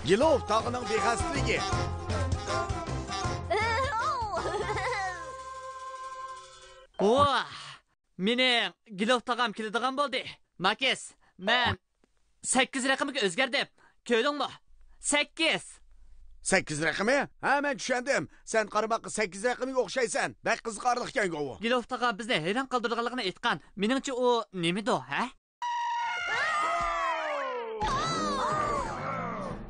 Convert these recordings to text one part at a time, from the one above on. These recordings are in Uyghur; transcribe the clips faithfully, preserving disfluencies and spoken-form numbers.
گىلوف تاغىنىڭ بىخەستىلىكى. ۋاھ! مېنىڭ گىلوف تاغام كېلىدىغان بولدى. ماكىس، مەن سەككىز رەقەمگە ئۆزگەردىم. كۆردۈڭمۇ؟ سەككىز. سەككىز رەقىمى؟ ھە، مەن چۈشەندىم. سەن قارىماققا سەككىز رەقىمگە ئوخشايسەن. بەك قىزىقارلىقكەنغۇ ئۇ. گىلوف تاغا بىزنى ھەيران قالدۇرىدىغانلىقىنى ئېيتقان. مېنىڭچە ئۇ نېمىدۇ، ھە؟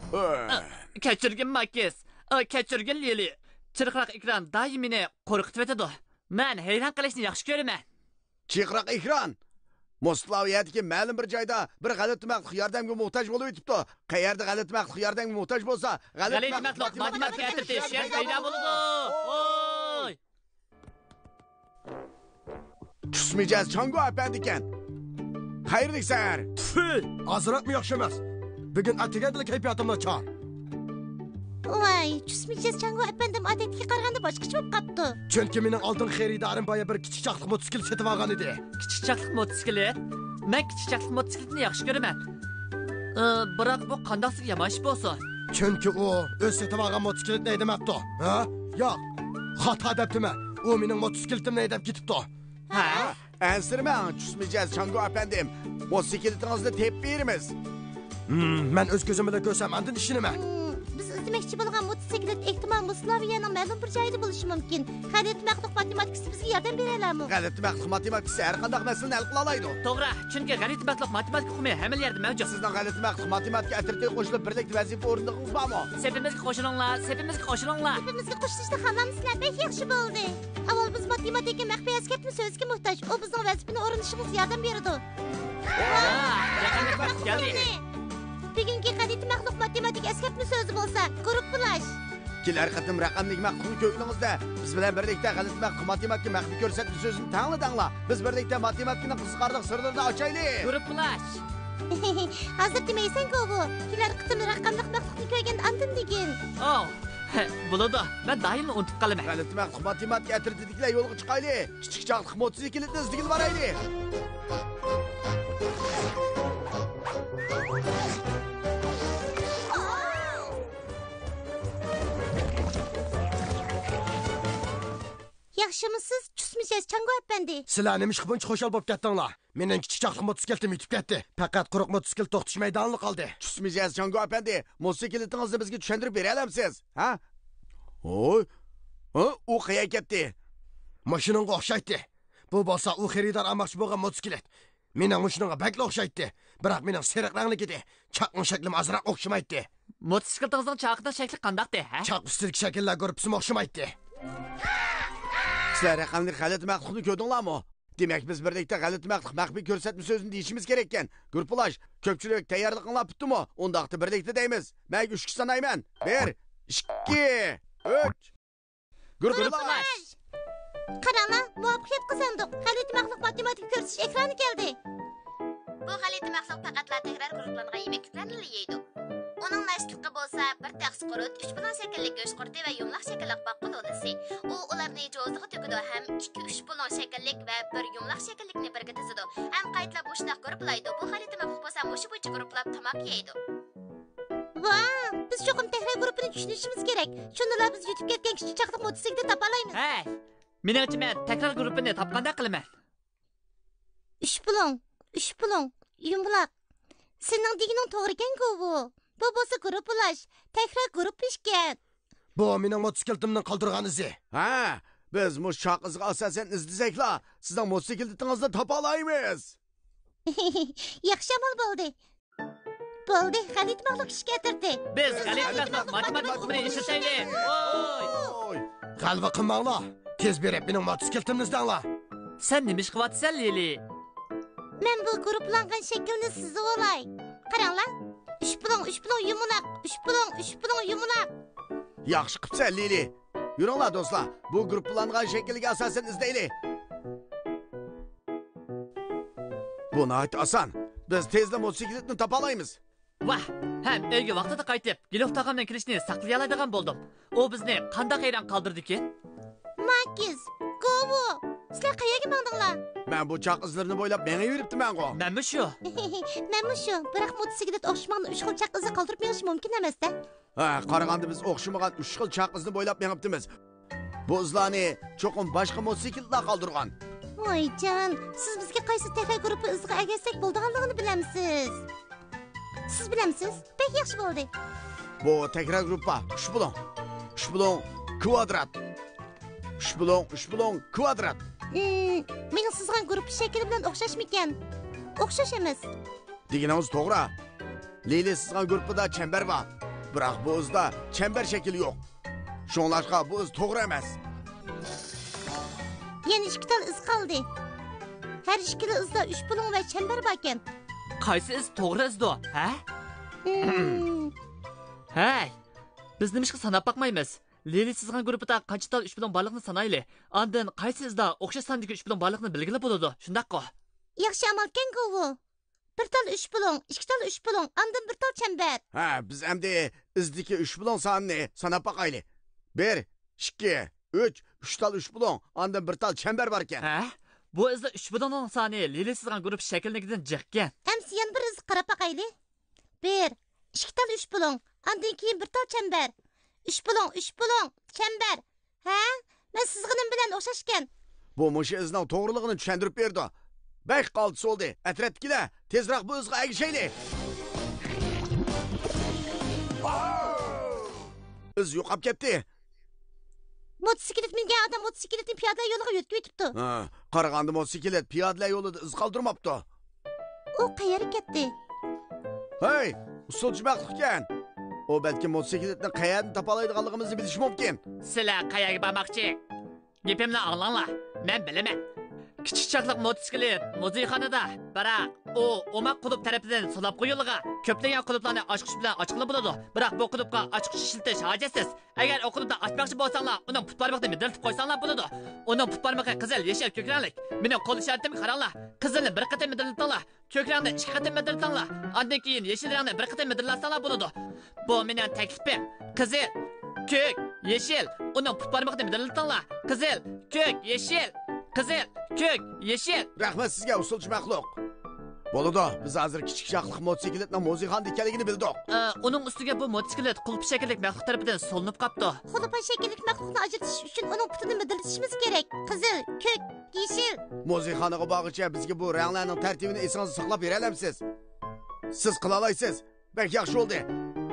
ئۆي. ئە، كەچۈرگىن، ماكىس. ئە، كەچۈرگىن، لىلى. چىرقىراق ئېكران دائىم مېنى قورقۇتۇۋېتىدۇ. مەن ھەيران قېلىشنى ياخشى كۆرىمەن. چىرقىراق ئېكران؟ موسلاۋىيەدىكى مەلۇم بىر جايدا بىر غەلىتە مەخلۇق ياردەمگە موھتاج بولۇۋېتىپتۇ. قەيەردە غەلىتە مەخلۇق ياردەمگە موھتاج بولسا، غەلىتە غەلىتە مەخلۇق مەخلۇق ماتېماتىكا ماتېماتىكا ئەترىتى ئەترىتى پەيدا پەيدا بولىدۇ. بولىدۇ. ۋوي! چۈس مىجەز چاڭگو ئەپەندىكەن. خەيرلىك سەھەر. تفۇ! ئازراقمۇ ياخشى ئەمەس. بۈگۈن ئەتىگەندىلا كەيپىياتىم ناچار. ۋاي، چۈس مىجەز چاڭگو ئەپەندىم ئادەتتىكىگە قارىغاندا باشقىچە بولۇپ قاپتۇ. چۈنكى مېنىڭ ئالدىنقى خېرىدارىم بايا بىر كىچىك چاقلىق موتوسىكلىت سېتىۋالغان ئىدى. كىچىك چاقلىق موتوسىكلىت؟ مەن كىچىك چاقلىق موتوسىكلىتنى ياخشى كۆرىمەن. ئى، بىراق بۇ قانداقسىغا يامان ئىش بولسۇن؟ چۈنكى ئۇ ئۆزى سېتىۋالغان موتوسىكلىتنى ھەيدىمەپتۇ. ھە؟ ياق، خاتا دەپتىمەن. ئۇ مېنىڭ موتوسىكلىتىمنى ھەيدەپ كېتىپتۇ. ھە؟ ئەنسىرىمەڭ، چۈس مىجەز چاڭگو ئەپەندىم. موتوسىكلىتىڭىزنى تېپىپ بېرىمىز. ھىم، مەن ئۆز كۆزۈم بىلەن كۆرسەم، ئاندىن ئىشىنىمەن. ھىم، بىز ئىزدىمەكچى بولغان موتوسىكلىت ئېھتىمال موسلاۋىيەنىڭ مەلۇم بىر جايىدا بولۇشى مۇمكىن. غەلىتە مەخلۇق ماتېماتىكىسى بىزگە ياردەم بېرەلەرمۇ؟ غەلىتە مەخلۇق ماتېماتىكىسى ھەر قانداق مەسىلىنى ھەل قىلالايدۇ. توغرا، چۈنكى غەلىتە مەخلۇق ماتېماتىكا ئۇقۇمى ھەممىلا يەردە مەۋجۇت. سىزنىڭ غەلىتە مەخلۇق ماتېماتىكا ئەترىتىگە قوشۇلۇپ، بىرلىكتە ۋەزىپە ئورۇندىغىنىڭىز بارمۇ؟ سېپىمىزگە قوشۇلۇڭلار، سېپىمىزگە قوشۇلۇڭلار. سېپىمىزگە قوشۇلۇشنى خالامسىلەر، بەك ياخشى بولدى. ئاۋۋال بىز ماتېماتىكا مەخپىي ئەسكەرتمە سۆزىگە موھتاج. ئۇ بىزنىڭ ۋەزىپىنى ئورۇندىشىمىزغا ياردەم بېرىدۇ. ۋاھ! رەقەملىك مەخلۇق كەلدى. بۈگۈنكى غەلىتە مەخلۇق ماتېماتىكا ئەسكەرتمە سۆزى بولسا، گۇرۇپپىلاش. كېلەر قېتىم رەقەملىك مەخلۇقنى كۆرگىنىڭىزدە، بىز بىلەن بىرلىكتە غەلىتە مەخلۇق ماتېماتىكا مەخپىي كۆرسەتمە سۆزىنى تەڭلىدىڭلار. بىز بىرلىكتە ماتېماتىكىنىڭ قىزىقارلىق سىرلىرىنى ئاچايلى. گۇرۇپپىلاش. ھازىر دېمەيسەن، گوۋۇ. كېلەر قېتىم رەقەملىك مەخلۇقنى كۆرگەندە ئاندىن دېگىن. ئاۋۇ، بولىدۇ. مەن دائىملا ئۇنتۇپ قالىمەن. غەلىتە مەخلۇق ماتېماتىكا ئەترىتىدىكىلەر يولغا چىقايلى. كىچىك چاقلىق موتوسىكلىتنى ئىزدىگىلى بارايلى. ياخشىمۇسىز، چۈس مىجەز چاڭگو ئەپەندى؟ سىلەر نېمىشقا بۇنچە خۇشال بولۇپ كەتتىڭلار؟ مېنىڭ كىچىك چاقلىق موتوسىكلىتىم يىتىپ كەتتى. پەقەت قۇرۇق موتوسىكلىت توختىتىش مەيدانىلا قالدى. چۈس مىجەز چاڭگو ئەپەندى، موتوسىكلىتىڭىزنى بىزگە چۈشەندۈرۈپ بېرەلەمسىز؟ ھە؟ ھوي. ھە؟ ئۇ قەيەرگە كەتتى؟ مۇشۇنىڭغا ئوخشايتتى. بۇ بولسا ئۇ خېرىدار ئالماقچى بولغان موتوسىكلىت. مېنىڭ مۇشۇنىڭغا بەكلا ئوخشايتتى. بىراق مېنىڭ سېرىق رەڭلىك ئىدى. چاقنىڭ شەكلىمۇ ئازراق ئوخشىمايتتى. موتوسىكلىتىڭىزنىڭ چاقىنىڭ شەكلى قانداقتى، ھە؟ چاق ئۈستىدىكى شەكىللەر گۇرۇپپىسىمۇ ئوخشىمايتتى. سىلەر رەقەملىك غەلىتە مەخلۇقنى كۆردۈڭلارمۇ؟ دېمەك، بىز بىرلىكتە غەلىتە مەخلۇق مەخپىي كۆرسەتمە سۆزىنى دېيىشىمىز كېرەككەن. گۇرۇپپىلاش، كۆپچىلىك تەييارلىقىڭلار پۈتتىمۇ؟ ئۇنداقتا بىرلىكتە دەيمىز. مەن ئۈچكە سانايمەن. بىر، ئىككى، ئۈچ. گۇرۇپپىلاش! قاراڭلار، مۇۋەپپەقىيەت قازاندۇق. غەلىتە مەخلۇق ماتېماتىكا كۆرسىتىش ئېكرانى كەلدى. بۇ غەلىتە مەخلۇق پەقەتلا تەكرار گۇرۇپپىلانغان يېمەكلىكلەرنىلا يەيدۇ. ئۇنىڭ ناشتىلىقى بولسا بىر تەخسە قۇرۇت، ئۈچ بۇلۇڭ شەكىللىك گۆش قۇرۇتى ۋە يۇمىلاق شەكىللىك باققۇل ئۇلىسى. ئۇ ئۇلارنى جوزىغا تۆكىدۇ ھەم ئىككى ئۈچ بۇلۇڭ شەكىللىك ۋە بىر يۇمىلاق شەكىللىكنى بىرگە تىزىدۇ ھەم قايتىلاپ مۇشۇنداق گۇرۇپپىلايدۇ. بۇ غەلىتە مەخلۇق بولسا مۇشۇ بويىچە گۇرۇپپىلاپ تاماكا يەيدۇ. ۋاھ، بىز چوقۇم تەكرار گۇرۇپپىنى چۈشىنىشىمىز كېرەك. شۇندىلا بىز يۈتۈپ كەتكەن كىچىك چاقلىق موتوسىكلىتنى تاپالايمىز. ھەي، مېنىڭچە مەن تەكرار گۇرۇپپىنى تاپقاندەك قىلىمەن. ئۈچ بۇلۇڭ، ئۈچ بۇلۇڭ، يۇمىلاق. سېنىڭ دېگىنىڭ توغرىكەنغۇ بۇ. بۇ بولسا گۇرۇپپىلاش، تەكرار گۇرۇپپا ئىكەن. بۇ مېنىڭ موتوسىكلىتىمنىڭ قالدۇرغان ئىزى. ھە، بىز مۇشۇ چاق ئىزىغا ئاساسەن ئىزدىسەكلا، سىزنىڭ موتوسىكلىتىڭىزنى تاپالايمىز. ياخشى ئامال بولدى. بولدى، غەلىتە مەخلۇق ئىشىك ئەترىتى. بىز غەلىتە مەخلۇق ماتېماتىكا ئۇقۇمىنى ئىشلىتەيلى. ۋوي! غەلۋە قىلماڭلار. تېز بېرىپ مېنىڭ موتوسىكلىتىمنى ئىزدەڭلار. سەن نېمە ئىش قىلىۋاتىسەن، لىلى؟ مەن بۇ گۇرۇپپىلاڭغان شەكىلنى سىزىۋالاي. قاراڭلار. ئۈچ بۇلۇڭ، ئۈچ بۇلۇڭ يۇمىلاق، ئۈچ بۇلۇڭ، ئۈچ بۇلۇڭ يۇمىلاق. ياخشى قىپسەن، لىلى. يۈرۈڭلار، دوستلار، بۇ گۇرۇپپىلانغان شەكىلدىكى ئاساسەن ئىزدەيلى. بۇ ناھايىتى ئاسان. بىز تېزلا موتوسىكلىتنى تاپالايمىز. ۋاھ! ھەم ئۆيگە ۋاقتىدا قايتىپ، گىلوف تاغامنىڭ كېلىشىنى ساقلىيالايدىغان بولدۇم. ئۇ بىزنى قانداق ھەيران قالدۇرىدىكىن؟ ماكىس، گوۋۇ! سىلەر قەيەرگە ماڭدىڭلار؟ مەن بۇ چاق ئىزلىرىنى بويلاپ مېڭىۋېرىپتىمەنغۇ. مەنمۇ شۇ. مەنمۇ شۇ. بىراق موتوسىكلىت ئوخشىمىغان ئۈچ خىل چاق ئىزى قالدۇرۇپ مېڭىشى مۇمكىن ئەمەس-دە. ھە، قارىغاندا بىز ئوخشىمىغان ئۈچ خىل چاق ئىزنى بويلاپ مېڭىپتىمىز. بۇ ئىزلارنى چوقۇم باشقا موتوسىكلىتلار قالدۇرغان. ۋايجان، سىز بىزگە قايسى تەكرار گۇرۇپپا ئىزىغا ئەگەشسەك بولىدىغانلىقىنى بىلەمسىز؟ سىز بىلەمسىز؟ بەك ياخشى بولدى. بۇ تەكرار گۇرۇپپا، ئۈچ بۇلۇڭ. ئۈچ بۇلۇڭ، كۋادرات. ئۈچ بۇلۇڭ، ئۈچ بۇلۇڭ، كۋادرات. ئىم، مېنىڭ سىزغان گۇرۇپپا شەكلى بىلەن ئوخشاشمىكەن؟ ئوخشاش ئەمەس. دېگىنىڭىز توغرا. لىلى سىزغان گۇرۇپپىدا چەمبەر بار. بىراق بۇ ئىزدا چەمبەر شەكلى يوق. شۇڭلاشقا بۇ ئىز توغرا ئەمەس. يەنە ئىككى تال ئىز قالدى. ھەر ئىككىلا ئىزدا ئۈچ بۇلۇڭ ۋە چەمبەر باركەن. قايسى ئىز توغرا ئىزدۇ، ھە؟ ھەي، بىز نېمىشقا ساناپ باقمايمىز؟ لىلى سىزغان گۇرۇپپىدا قانچە تال ئۈچ بۇلۇڭ بارلىقىنى سانايلى. ئاندىن قايسى ئىزدا ئوخشاش ساندىكى ئۈچ بۇلۇڭ بارلىقىنى بىلگىلى بولىدۇ، شۇنداققۇ؟ ياخشى ئامالكەنغۇ بۇ. بىر تال ئۈچ بۇلۇڭ، ئىككى تال ئۈچ بۇلۇڭ، ئاندىن بىر تال چەمبەر. ھە، بىز ئەمدى ئىزدىكى ئۈچ بۇلۇڭ سانىنى ساناپ باقايلى. بىر، ئىككى، ئۈچ، ئۈچ تال ئۈچ بۇلۇڭ، ئاندىن بىر تال چەمبەر باركەن. ھە؟ بۇ ئىزدا ئۈچ بۇلۇڭنىڭ سانى لىلى سىزغان گۇرۇپپا شەكلىنىڭكىدىن جىقكەن. ئەمسە يەنە بىر ئىزغا قاراپ باقايلى. بىر، ئىككى تال ئۈچ بۇلۇڭ، ئاندىن كېيىن بىر تال چەمبەر. ئۈچ بۇلۇڭ، ئۈچ بۇلۇڭ، چەمبەر. ھە؟ مەن سىزغىنىم بىلەن ئوخشاشكەن. بۇ مۇشۇ ئىزنىڭ توغرىلىقىنى چۈشەندۈرۈپ بېرىدۇ. بەك قالتىس بولدى. ئەترەتتىكىلەر، تېزراق بۇ ئىزغا ئەگىشەيلى. ئىز يوقاپ كەتتى. موتوسىكلىت مىنگەن ئادەم موتوسىكلىتنى پىيادىلەر يولىغا يۆتكىۋېتىپتۇ. ھە، قارىغاندا موتوسىكلىت پىيادىلەر يولىدا ئىز قالدۇرماپتۇ. ئۇ قەيەرگە كەتتى؟ ھەي، ئۇسسۇلچى مەخلۇق ئىكەن. ئۇ بەلكىم موتوسىكلىتنى قەيەردىن تاپالايدىغانلىقىمىزنى بىلىشى مۇمكىن. سىلەر قەيەرگە بارماقچى؟ گېپىمنى ئاڭلاڭلار، مەن بىلىمەن. كىچىك چاقلىق موتوسىكلىت مۇزېيخانىدا، بىراق ئۇ ئوماق قۇلۇپ تەرىپىدىن سولاپ قويۇلغان. كۆپلىگەن قۇلۇپلارنى ئاچقۇچ بىلەن ئاچقىلى بولىدۇ، بىراق بۇ قۇلۇپقا ئاچقۇچ ئىشلىتىش ھاجەتسىز. ئەگەر ئۇ قۇلۇپنى ئاچماقچى بولساڭلار، ئۇنىڭ پۇت بارمىقىنى مىدىرلىتىپ قويساڭلار بولىدۇ. ئۇنىڭ پۇت بارمىقى قىزىل، يېشىل، كۆك رەڭلىك. مېنىڭ قول ئىشارىتىمگە قاراڭلار. قىزىلنى بىر قېتىم مىدىرلىتىڭلار. كۆك رەڭنى ئىككى قېتىم مىدىرلىتىڭلار. ئاندىن كېيىن يېشىل رەڭنى بىر قېتىم مىدىرلاتساڭلار بولىدۇ. بۇ مېنىڭ تەكلىپىم. قىزىل، كۆك، يېشىل. ئۇنىڭ پۇت بارمىقىنى مىدىرلىتىڭلار. قىزىل، كۆك، يېشىل. قىزىل، كۆك، يېشىل. رەھمەت سىزگە، ئۇسسۇلچى مەخلۇق. بولىدۇ، بىز ھازىر كىچىك چاقلىق موتوسىكلىتنىڭ مۇزېيخانىدا ئىكەنلىكىنى بىلدۇق. ئە، ئۇنىڭ ئۈستىگە بۇ موتوسىكلىت قۇلۇپ شەكىللىك مەخلۇق تەرىپىدىن سولىنىپ قاپتۇ. خۇلۇپا شەكىللىك مەخلۇقنى ئاجرىتىش ئۈچۈن ئۇنىڭ پۇتىنى مىدىرلىتىشىمىز كېرەك. قىزىل، كۆك، يېشىل. مۇزېيخانىغا بارغۇچە بىزگە بۇ رەڭلەرنىڭ تەرتىپىنى ئېسىڭىزدە ساقلاپ بېرەلەمسىز؟ سىز قىلالايسىز. بەك ياخشى بولدى.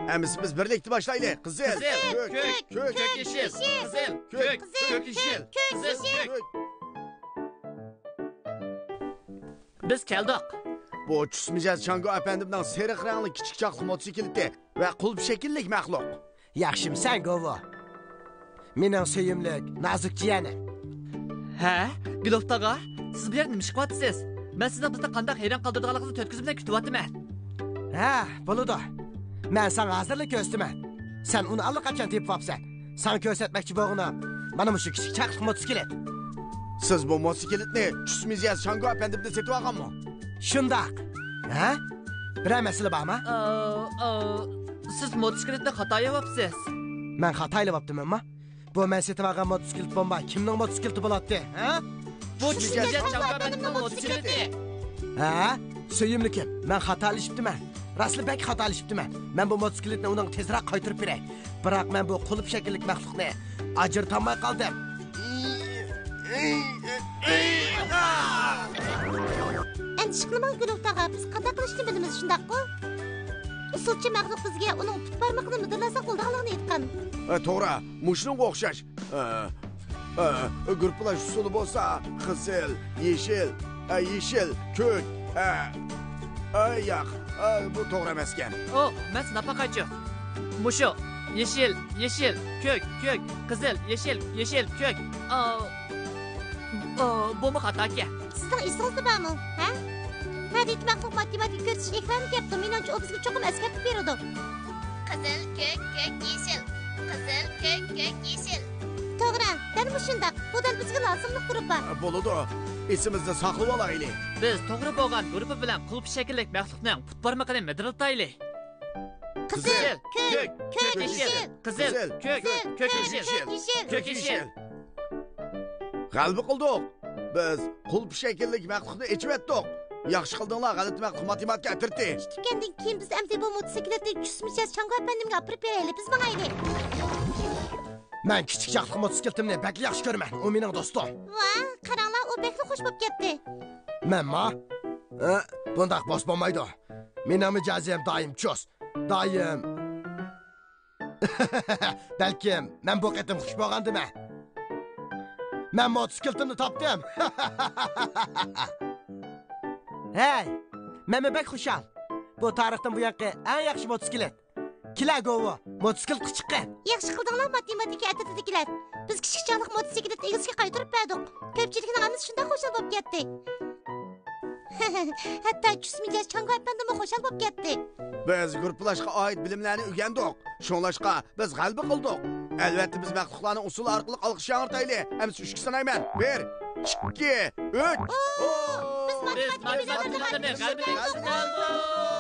ئەمىسە بىز بىرلىكتە باشلايلى. قىزىل، قىزىل، كۆك، كۆك، كۆك، كۆك، يېشىل. يېشىل. قىزىل، كۆك، كۆك، يېشىل. قىزىل، كۆك. بىز كەلدۇق. بۇ چۈس مىجەز چاڭگو ئەپەندىمنىڭ سېرىق رەڭلىك كىچىك چاقلىق موتوسىكلىتى ۋە قۇلۇپ شەكىللىك مەخلۇق. ياخشىمسەن، گوۋۇ؟ مېنىڭ سۆيۈملۈك، نازۇك جىيەنىم. ھە؟ گۈلوف تاغا، سىز بۇ يەردە نېمە ئىش قىلىۋاتىسىز؟ مەن سىزنىڭ بىزنى قانداق ھەيران قالدۇرىدىغانلىقىڭىزنى تۆت كۆزۈم بىلەن كۈتۈۋاتىمەن. ھە، بولىدۇ. مەن ساڭا ھازىرلا كۆرسىتىمەن. سەن ئۇنى ئاللىقاچان تېپىۋاپسەن. ساڭا كۆرسەتمەكچى بولغىنىم مانا مۇشۇ كىچىك چاقلىق موتوسىكلىت. سىز بۇ موتوسىكلىتنى چۈس مىجەز چاڭگو ئەپەندىمدىن سېتىۋالغانمۇ؟ شۇنداق. ھە؟ بىرەر مەسىلە بارمۇ؟ ئا، ئا، سىز موتوسىكلىتنى خاتا يەۋاپسىز. مەن خاتا ئېلىۋاپتىمەنما؟ بۇ مەن سېتىۋالغان موتوسىكلىت بولماي كىمنىڭ موتوسىكلىتى بولاتتى، ھە؟ بۇ چۈشۈنچە چاڭگا بەندىمنىڭ موتوسىكلىتى. ھە؟ سۆيۈملۈكۈم، مەن خاتالىشىپتىمەن. راستلا بەك خاتالىشىپتىمەن. مەن بۇ موتوسىكلىتنى ئۇنىڭغا تېزراق قايتۇرۇپ بېرەي. بىراق مەن بۇ قۇلۇپ شەكىللىك مەخلۇقنى ئاجرىتالماي قالدىم. ئەندىشە قىلماڭ، گۈلۇف تاغا، بىز قانداق قىلىشنى بىلىمىز، شۇنداققۇ؟ ئۇسسۇلچى مەخلۇق بىزگە ئۇنىڭ پۇت بارمىقىنى مىدىرلاساق بولىدىغانلىقىنى ئېيتقان. ئە، توغرا، مۇشۇنىڭغا ئوخشاش. ئە، ئە، گۇرۇپپىلاش ئۇسۇلى بولسا قىزىل، يېشىل، ئە، يېشىل، كۆك، ئە، ئە، ياق، ئە، بۇ توغرا ئەمەسكەن. ئو، مەن سىناپ باقايچۇ. مۇشۇ، يېشىل، يېشىل، كۆك، كۆك، قىزىل، يېشىل، يېشىل، كۆك. ئا، ئا، بۇمۇ خاتاكەن. سىزنىڭ ئېسىڭىزدە بارمۇ؟ ھە؟ ھە، دېيتتى مەخلۇق ماتېماتىكا كۆرسىتىش ئېكرانى كەپتۇ، مېنىڭچە ئۇ بىزگە چوقۇم ئەسكەرتىپ بېرىدۇ. قىزىل، كۆك، كۆك، يېشىل. قىزىل، كۆك، كۆك، يېشىل. توغرا، دەل مۇشۇنداق. بۇ دەل بىزگە لازىملىق گۇرۇپپا. بولىدۇ. ئېسىمىزدە ساقلىۋالايلى. بىز توغرا بولغان گۇرۇپپا بىلەن قۇلۇپ شەكىللىك مەخلۇقنىڭ پۇت بارمىقىنى مىدىرلىتايلى. قىزىل، كۆك، كۆك، يېشىل. قىزىل، كۆك، كۆك، يېشىل. كۆك، يېشىل. غەلىبە قىلدۇق. بىز قۇلۇپ شەكىللىك مەخلۇقنى ئېچىۋەتتۇق. ياخشى قىلدىڭلار، غەلىتە مەخلۇق ماتېماتىكا ئەترىتى. چۈشتۈكەندىن كېيىن بىز ئەمدى بۇ موتوسىكلىتنى چۈس مىجەز چاڭگو ئەپەندىمگە ئاپىرىپ بېرەيلى، بىز ماڭايلى. مەن كىچىك چاغلىق موتوسىكلىتىمنى بەك ياخشى كۆرىمەن، ئۇ مېنىڭ دوستۇم. ۋا، قاراڭلار، ئۇ بەكلا خوش بوپ كەتتى. مەنما؟ ئە، بۇنداق بولسا بولمايدۇ. مېنىڭ مىجەزىم دائىم چۇس، دائىم. بەلكىم مەن بۇ قېتىم خوش بولغاندىمەن. مەن موتوسىكلىتىمنى تاپتىم. ھەي، مەنمۇ بەك خۇشال. بۇ تارىختىن بۇيانقى ئەڭ ياخشى موتوسىكلىت. كېلە، گوۋۇ، موتوسىكلىتقا چىققىن. ياخشى قىلدىڭلار، ماتېماتىكا ئەترىتىدىكىلەر. بىز كىچىك چاغلىق موتوسىكلىت ئىگىسىگە قايتۇرۇپ بەردۇق. كۆپچىلىكنىڭ ھەممىسى شۇنداق خۇشال بولۇپ كەتتى. ھەتتا چۈس مىجەز چاڭگو ئەپەندىمۇ خۇشال بولۇپ كەتتى. بىز گۇرۇپپىلاشقا ئائىت بىلىملەرنى ئۆگەندۇق. شۇڭلاشقا بىز غەلىبە قىلدۇق. ئەلۋەتتە، بىز مەخلۇقلارنى ئۇسسۇل ئارقىلىق ئالقىش ياڭرىتايلى. ئەمىسە ئۈچكە سانايمەن. بىر، ئىككى، ئۈچ. ئوو، بىز ماتېماتىكا بىلىملىرىنى غەلىبە قىلدۇق.